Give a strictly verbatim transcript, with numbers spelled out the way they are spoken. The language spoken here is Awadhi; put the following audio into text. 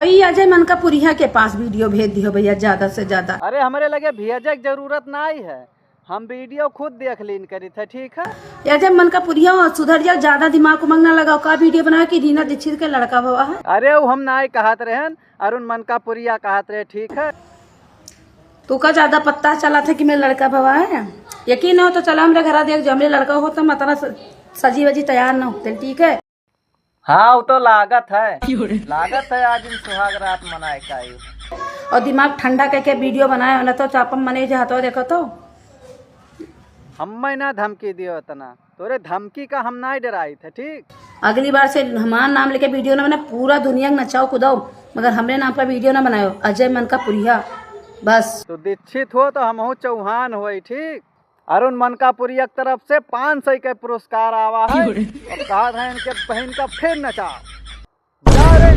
अरे अजय मनकापुरिया के पास वीडियो भेज दियो भैया, ज्यादा से ज्यादा। अरे हमरे लगे भेजे के जरूरत नाई है, हम वीडियो खुद देख लीन करित है, ठीक है? अजय मनकापुरिया सुधर जाओ, ज्यादा दिमाग उमाग ना लगाओ। का वीडियो बनाओ कि रीना दीक्षित के लड़का भवा है? अरे वो हम नाई कहत रहन, अरुण मनकापुरिया कहत रहे, ठीक है? तू का ज्यादा पता चला था कि मेरा लड़का भवा है? यकीन न हो तो चला हमरे घरा देख, जो हमरे लड़का हो तो हम अतना स-, सजी वजी तैयार न होते, ठीक है? हाँ, वो तो लागत है। लागत है आज इन सुहाग रात मनाए का ही। और दिमाग ठंडा करके वीडियो बनाए, ना तो चापम मने जे हतो देखो तो। हम्मे ना धमकी दियो इतना, तोरे धमकी का हम ना डराई थे, ठीक? अगली बार से हमार नाम लेके वीडियो ना बनाए, पूरा दुनिया के नचाओ कुदाओ, मगर हमरे नाम पर वीडियो ना बनायो। अजय मनकापुरिया, बस। तो दीक्षित हो तो हमहू चौहान होई, ठीक? अरुण मनकापुरिया के तरफ से पाँच सौ के पुरस्कार आवा है। और कहा था इनके बहन का फिर नचा। जा रे।